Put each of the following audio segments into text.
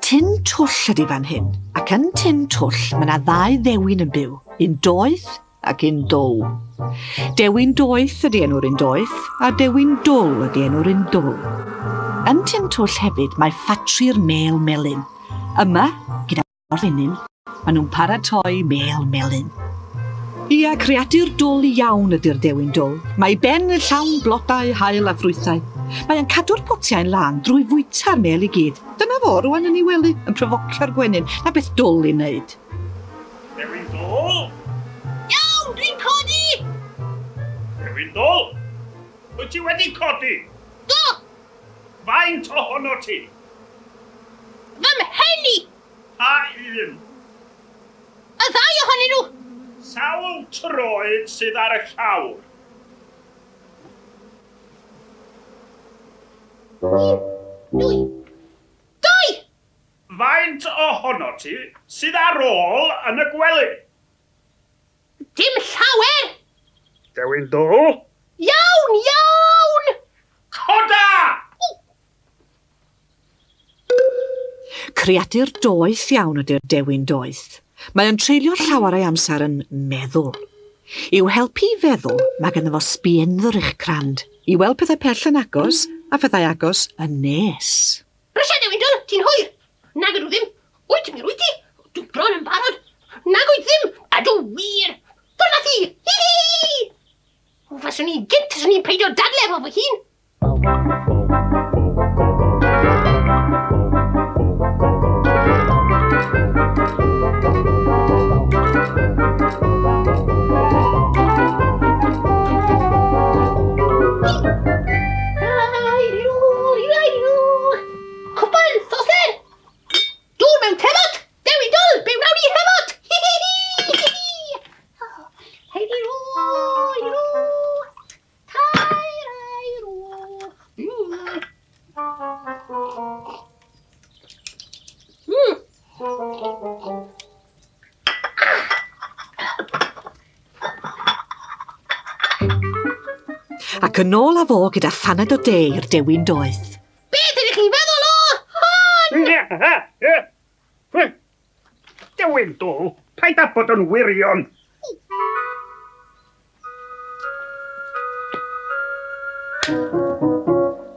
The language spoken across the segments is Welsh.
Tin Twll ydi fan hyn, ac yn Tin Twll mae yna ddau ddewin yn byw, un doeth ac un dwl. Dewin Doeth ydi enw'r un doeth, a Dewin Dwl ydi enw'r un dwl. Yn Tin Twll hefyd mae ffatri'r mêl melyn. Yma, gyda Orffenyn, maen nhw'n paratoi mêl melyn. Ia, creadur dwl iawn ydy'r dewin dwl. Mae ben yn llawn blodau, haul a ffrwythau. Mae e'n cadw'r potiau'n lân drwy fwyta'r mêl i gyd. Dyna fo, rwan yn ei wely, yn pryfocio'r gwenyn. Na beth dwl i wneud. Dewin dwl! Iawn, dwi'n codi! Dewin dwl! Wyt ti wedi codi? Do! Faint ohono ti? Fy mhen i! Pa un? Y ddau ohonyn nhw! Sawl troed sydd ar y llawr? Un, dwy, dau! Faint ohono ti sydd ar ôl yn y gwely? Dim llawer! Dewin dwl? Iawn, iawn! Coda! Creadur doeth iawn ydy'r dewin doeth. Mae o'n treulio llawer o'i amser yn meddwl. I'w helpu i feddwl, mae ganddo fo sbienddrych crand, i weld pethau pell yn agos a phethau agos yn nes. Brysia, Dewin Dwl, ti'n hwyr! Nag ydw ddim. Wyt, mi rwyt ti. Dwi bron yn barod. Nag wyt ddim. Ydw wir. Ffwrdd â thi! Hi hi hi! O, faswn i'n gynt, taswn i'n peidio dadle efo fy hun. Cwpan, soser! Dŵr mewn tefot! Dewi dwl, be wnawn ni hefot? Hi hi hi! Hi hi! Heidi ro, heidi ro! Tair ai ro! Mm. Ac yn ôl â fo gyda phaned o de i'r dewin doeth. Beth ydych chi'n feddwl o hon? Dewin dwl, paid â bod yn wirion.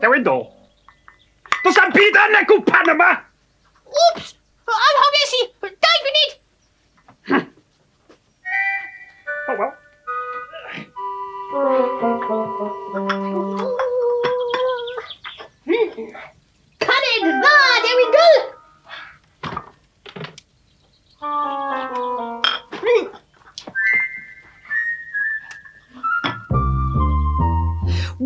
Dewin dwl, does na'm byd yn y gwpan yma! Wps! Anghofies i! 2 funud! O, wel. Paned dda, Dewin Dwl!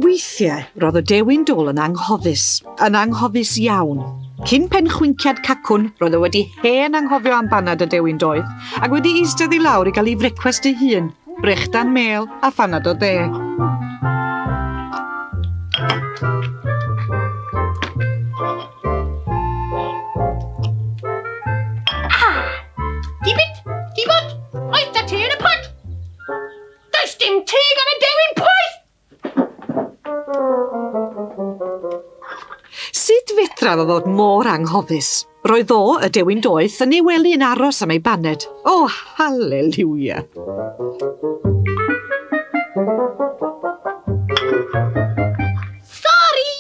Weithiau, roedd y dewin dwl yn anghofus, yn anghofus iawn. Cyn pen chwinciad cacwn, roedd o wedi hen anghofio am banad y dewin doeth, ac wedi eistedd i lawr i gael ei frecwast ei hun, brechdan mêl a phanad o de. Di-bit, di-bot, oes da te yn y pot? Does dim te gan y dewin poeth! Sut fedra fo fod mor anghofus? Roedd o, y dewin doeth, yn ei wely yn aros am ei baned. O, haleliwia! Sori!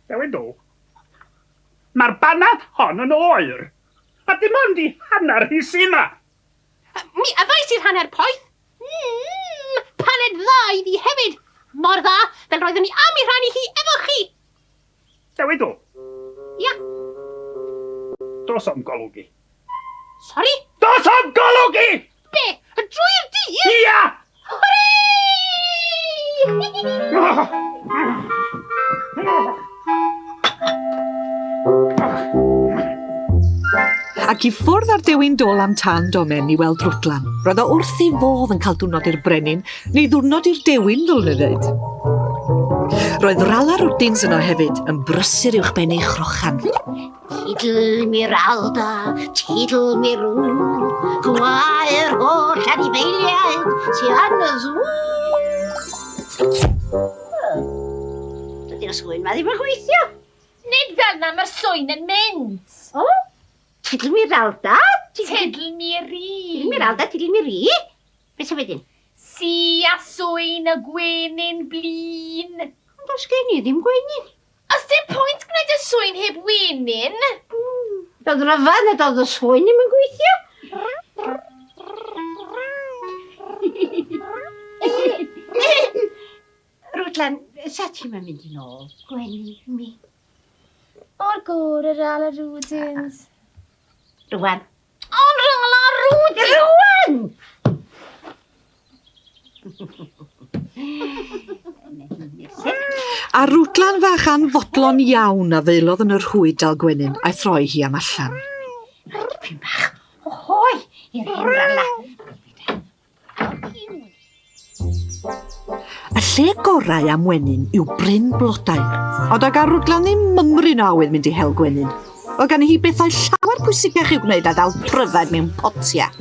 Dewin dwl. Mae'r banad hon yn oer, a dim ond i hanner hi sy 'ma. Mi yfais i'r hanner poeth. Paned dda iddi hefyd. Mor dda, fel roeddwn i am ei rhannu hi efo chi. Dewin dwl. Ia. Dos o'm golwg i. Sori? Dos o'm golwg i! Be? Drwy'r dydd? Ia! Hwrê! Ac i ffwrdd â'r dewin dwl am tan domen i weld Rwdlan. Roedd o wrth ei fodd yn cael diwrnod i'r brenin, neu ddiwrnod i'r dewin, ddylwn i ddweud. Roedd Rala Rwdins yno hefyd, yn brysur uwchben ei chrochan. Tidl Miralda, tidl Mirw, gwae'r holl anifeiliaid sy yn y sŵ. Dydy'r sŵn ma ddim yn gweithio. Nid fel na mae'r sŵn yn mynd. O? Tidl Miralda? Tidl Miri. Tidl Miralda, Tidl Miri. Beth sy'n wedyn? Si a sŵn y gwenyn blin. Ond oes gen i ddim gwenyn. Os dim pwynt gwneud y sŵn heb wenyn. Doedd rhyfedd nad oedd y sŵn ddim yn gweithio. Rwdlan, sa ti'n mynd i nôl gwenyn i mi? O'r gore Rala Rwdins. Rwan. O, Rala Rwdins! Rwan! A Rwdlan fach anfodlon iawn a ddeuluodd yn yr rhwyd dal gwenyn a'i throi hi am allan. Dipyn bach o hoe i'r hen Rala. Y lle gorau am wenyn yw Bryn Blodau, ond ag ar Rwdlan ddim mymryn o awydd mynd i hel gwenyn. Oedd gan hi bethau llawer pwysicach i'w gwneud a dal pryfed mewn potiau.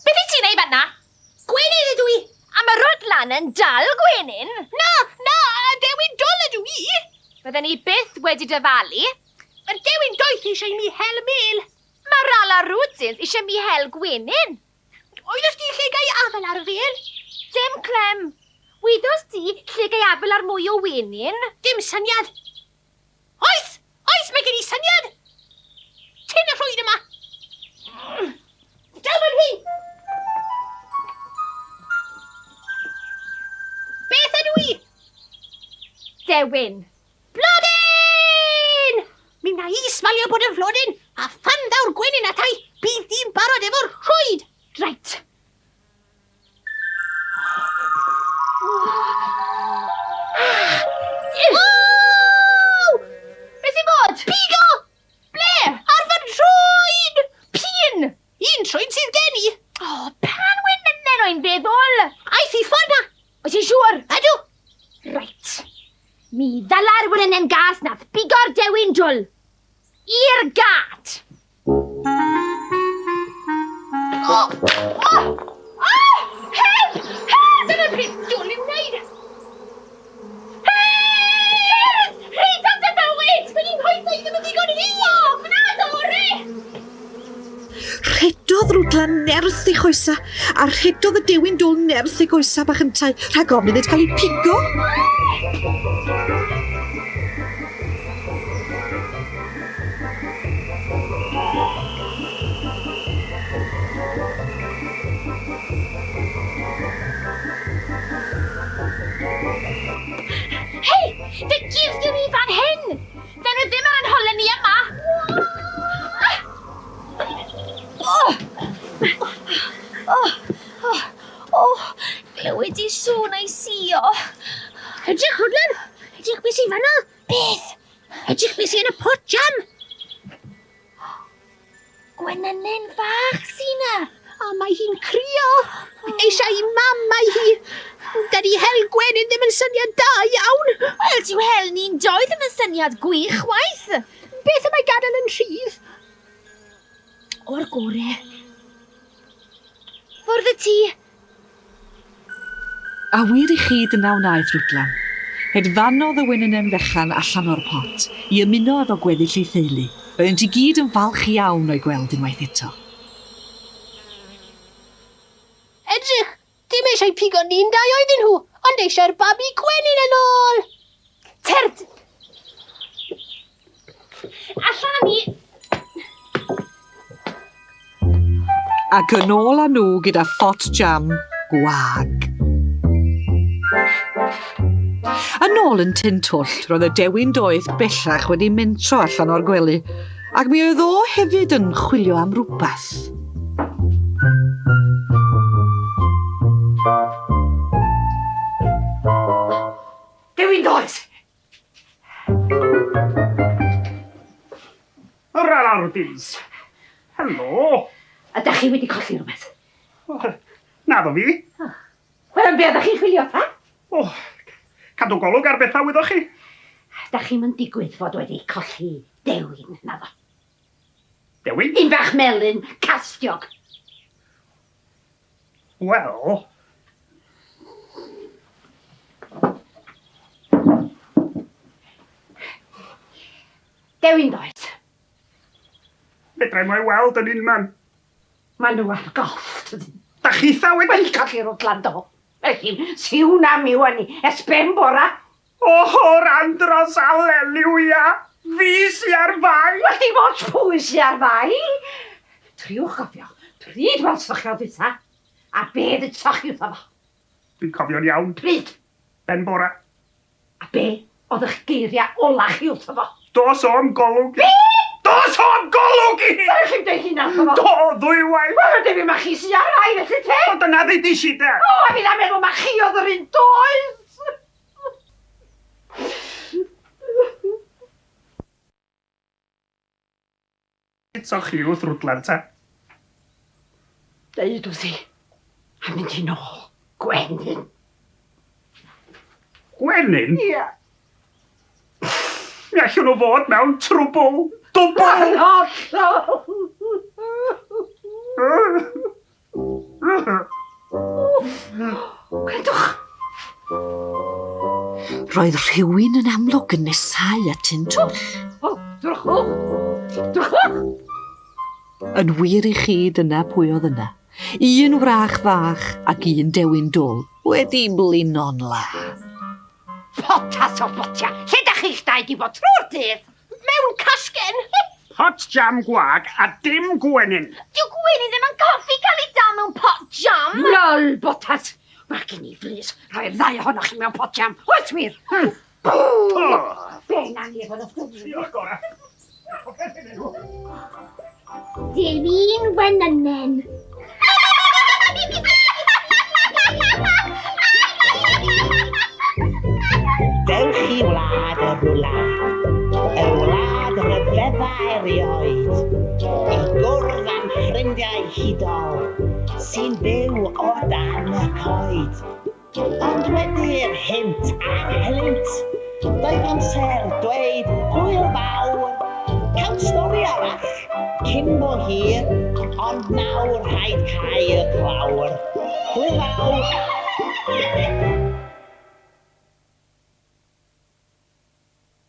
Beth wyt ti'n neud fan'na? Gwenyn ydw i! A mae Rwdlan yn dal gwenyn? Na, na, dewin dwl ydw i! Bydden ni byth wedi dyfalu. Mae'r dewin doeth eisiau mi hel mel. Mae Rala Rwdins eisiau mi hel gwenyn. Oeddos di lle gai afel ar y fel? Dim clem. Wyddos di lle gai afel ar mwy o wenyn? Dim syniad. Oes! Oes, mae gen i syniad! Tyn y rhwyd yma. Dal fan hyn! Beth ydw i? Dewin. Blodyn! Mi wna i smalio bod yn flodyn, a phan ddaw'r gwenyn atai, bydd di'n barod efo'r rhwyd. Reit. Waw! Beth sy'n bod? Pigo! Ble? Ar fy nhrwyn! Pin! Un trwyn sydd gen i. O, pan wenynen o'n feddwl? Aeth i ffordd na. Wyt ti'n siŵr? Ydw. Reit. Mi ddala'r wenynen gas nath bigo'r dewin dwl. I'r gât. O! O! O! Help! Help! Dyna'r peth dwl i'w wneud. Help! Rhaid am dy fywyd! Fy nghoesau ddim yn ddigon hir! Gwna ddore! Rhedodd Rwdlan nerth ei choesa, a rhedodd y dewin dwl nerth ei goesa bach yntau, rhag ofn iddynt cael eu pigo. Hei! Fe guddiwn ni fan hyn! Fe nhw ddim ar yn holen ni yma! O, glywed i sŵn o'i sïo. Edrych, Rwdlan! Edrych beth sy'n fan'na! Beth? Edrych beth sy'n y pot jam! Gwenynen fach sy 'na. A mae hi'n crio. Eisiau i mam mae hi. Dydy hel gwenyn ddim yn syniad da iawn. Wel, dyw hel ni'n doi ddim yn syniad gwych waith. Beth am ei gadael yn rhydd? O'r gore. Fwrdd y tŷ. A wir i chi dyna wnaeth Rwdlan. Hedfanodd y wenynen fechan allan o'r pot i ymuno efo gweddill ei theulu. Roeddent i gyd yn falch iawn o'i gweld unwaith eto. Edrych, dim eisiau pigo ni'n dau oedden nhw, ond eisiau'r babi gwenyn yn ôl. Tyrd! Allan â ni! Ac yn ôl â nhw gyda phot jam gwag. Yn ôl yn Tin Twll, roedd y dewin doeth bellach wedi mentro allan o'r gwely, ac mi oedd o hefyd yn chwilio am rwbath. Dewin doeth! Rala Rwdins. Helo. Ydych chi wedi colli rhywbeth? O, Naddo fi. Wel, am be oeddech chi'n chwilio ta? O, cadw golwg ar bethau wyddoch chi. Da chi'm yn digwydd fod wedi colli dewin, naddo? Dewin? Un bach melyn, castiog. Wel... Dewin does? Fedra i'm o'i weld yn unman. Maen nhw ar goll, tydyn. Da chitha wedi... Wedi colli Rwdlan do. Felly, siw na miw â ni, ers ben bora. O'r andros aleliwia! Fi sy ar fai! Wel, dim ots pwy sy ar fai. Triwch gofio, pryd welsoch chi o ddwytha, a be ddeusoch chi wrtho fo. Dwi'n cofio'n iawn. Pryd? Ben bora. A be oedd eich geiriau ola chi wrtho fo? Dos o'm golwg i. Be? Dos o'm golwg i! Ydych chi'n dweud hynna wrtho fo? Do, ddwywaith. Wel, ydw i ma chi sy ar fai felly te. O, dyna ddeudis i de. O, a finna'n meddwl ma chi oedd yr un doeth. Ddeudsoch chi wrth Rwdlan ta? Deud wrthi, a mynd i nôl gwenyn. Gwenyn? Ia. Mi allwn nhw fod mewn trwbl. Dwbl! Yn hollol! Gwrandwch! Roedd rhywun yn amlwg yn nesáu at Tin Twll. O, drychwch! Drychwch! Yn wir i chi, dyna pwy oedd yna. Un wrach fach ac un dewin dwl wedi blino'n lân. Potas o botia! Lle dach chi'ch dau 'di bod trwy'r dydd? Mewn casgen! Pot jam gwag a dim gwenyn. Dyw gwenyn ddim yn coffi cael ei dal mewn pot jam. Lol, botas! Mae gen i flys rhoi'r ddau ohonoch chi mewn pot jam. Oes wir? Be na ni efo Diolch gora. Dim un wenynen. Dewch i wlad y rwla, y wlad ryfedda erioed, i gwrdd â'n ffrindiau hudol, sy'n byw o dan y coed. Ond wedi'r hynt a'r helynt, doedd amser dweud hwyl fawr, cawn stori arall cyn bo hir, ond nawr rhaid cau y clawr. Hwyl fawr!